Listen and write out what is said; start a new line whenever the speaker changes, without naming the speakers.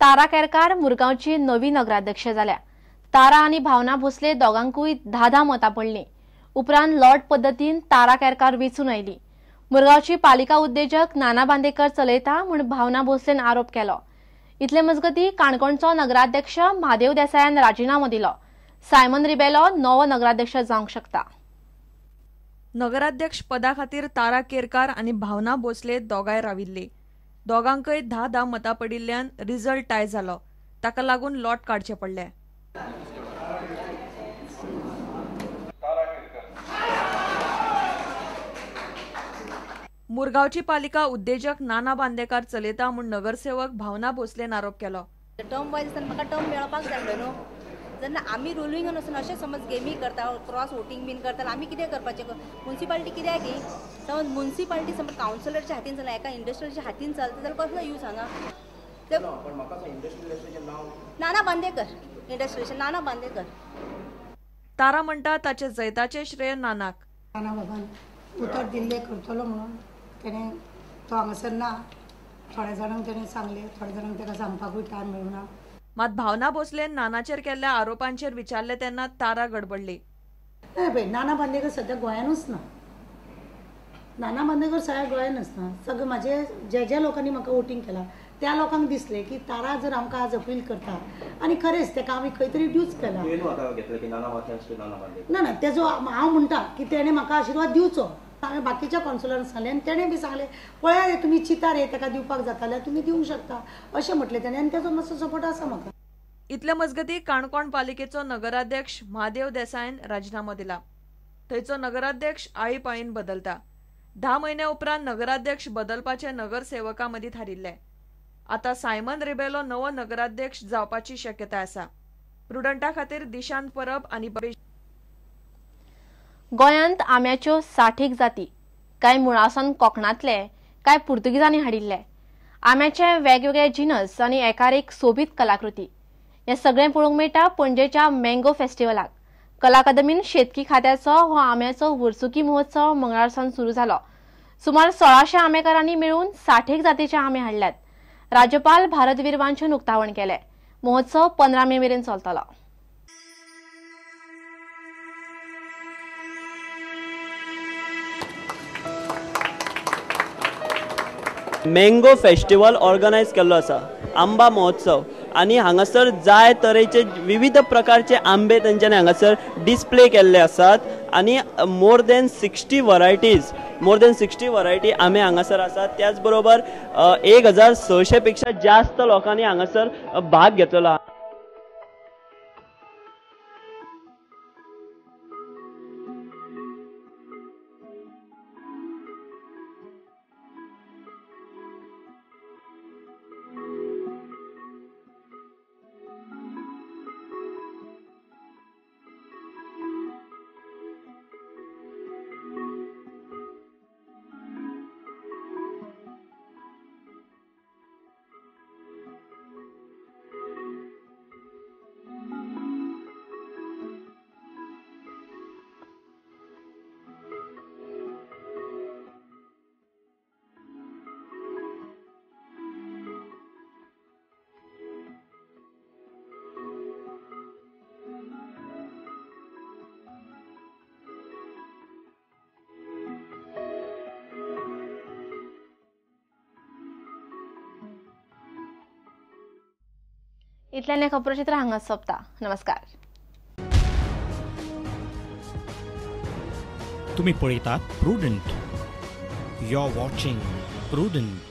तारा केरकार मुरगांवची नवी नगराध्यक्ष जाल्या. तारा आनी भावना भोसले दोगांकूय 10-10 मतां पडलीं. उपरांत लॉट पद्दतीन तारा केरकार वेंचून आयली. मुरगांवची पालिका उद्देजक नाना बांदेकर चलयता म्हूण भावना भोसलेन आरोप केलो. इतले मजगती काणकोणचो नगराध्यक्ष महादेव देसायान राजीनामो दिलो. सायमन रिबेलो नवो नगराध्यक्ष जावंक शकता.
नगराध्यक्ष पदा खातीर तारा केरकार आनी भावना भोसले दोगांय राविल्ली. दोगांकय 10-10 मतां पडिल्ल्यान रिजल्ट टाय जालो. ताका लागून लॉट काडचे पडले. मुरगांवची पालिका उद्देजक नाना बांदेकार चलयता म्हूण नगरसेवक भावना भोसलेन आरोप केलो.
टर्म वायज आसतना म्हाका टर्म मेळपाक जाय न्हू. जेन्ना आमी रुलिंगान वचून अशें समज गेमी करता, क्रॉस वोटींग बीन करता, आमी कितें करपाचें? मुन्सिपालिटी कित्याक ही समज मुन्सिपालिटी समज कावन्सिलरच्या हातीन चलना, एका इंडस्ट्रियलच्या हातीन चलता जाल्यार कसलो यूज हांगा? नाना बांदेकर इंडस्ट्रियल, नाना बांदेकर.
तारा म्हणटा ताचे जैताचें श्रेय नानाक.
नाना बाबान उतर दिल्लें करतलो म्हणून तेणें तो हांगासर ना. थोड्या जाणांक तेणें सांगलें, थोड्या जाणांक ताका सांगपाकूय टायम मेळुना.
मात भावना भोसलेन नानाचेर केल्ल्या आरोपांचेर विचारले तेन्ना तारा गडबडली.
नाही पळय, नाना बांदेकर सद्या गोंयानूच ना. नाना बांदेकर सगळ्या गोंयानूच ना. सगळे म्हाजे ज्या ज्या लोकांनी म्हाका वोटींग केलां त्या लोकांक दिसलें की तारा जर आमकां आज अपील करता आनी खरेंच ताका आमी खंय तरी ड्यूच केला. ना ना, तेजो हांव म्हणटा की तेणें म्हाका आशिर्वाद दिवचो. हांवें बाकीच्या कावन्सिलरांक सांगलें आनी तेणें बी सांगलें, पळया रे तुमी चिंता रे ताका दिवपाक जाता जाल्यार तुमी दिवंक शकता अशें म्हटलें तेणें आनी तेजो मातसो सपोर्ट आसा म्हाका.
इतले मजगती काणकोण पालिकेचो नगराध्यक्ष महादेव देसायन राजीनामो दिला. थंयचो नगराध्यक्ष आळीपाळीन बदलता. 10 म्हयन्या उपरांत नगराध्यक्ष बदलपाचे नगरसेवकां मदीं थारिल्ले. आतां सायमन रिबेलो नवो नगराध्यक्ष जावपाची शक्यताय आसा. प्रुडंटा खातीर दिशांत परब आनी
गोंयांत आंब्याच्यो 60 जाती, कांय मुळासावन कोकणांतले, कांय पुर्तुगीजांनी हाडिल्ले. आंब्याचे वेगवेगळे जिनस आनी एकार एक सोबीत कलाकृती हें सगळें पळोवंक मेळटा पणजेच्या मँगो फेस्टिवलाक. कला अकादमीन शेतकी खात्याचो हो आंब्याचो वर्सुकी महोत्सव मंगळार सावन सुरू जालो. सुमार 1600 आंबेकारांनी मेळून 60 जातीचे आंबे हाडल्यात. राज्यपाल भारत विरवांचें उक्तावण केलें. महोत्सव 15 मे मेरेन चलतलो.
मँगो फेस्टिवल ऑर्गनायज केल्लो आसा, आंबा महोत्सव, आनी हांगासर जाय तरेचे विविध प्रकारचे आंबे तेंच्यांनी हांगासर डिस्प्ले केल्ले आसात आनी मोर देन 60 वरायटी आंबे हांगासर आसात. त्याच बरोबर 1600 पेक्षा जास्त लोकांनी हांगासर भाग घेतलेलो आसा.
इतल्यान खबरचित्र हांगा सोंपता. नमस्कार.
तुम्ही पळयतात Prudent. You are watching Prudent.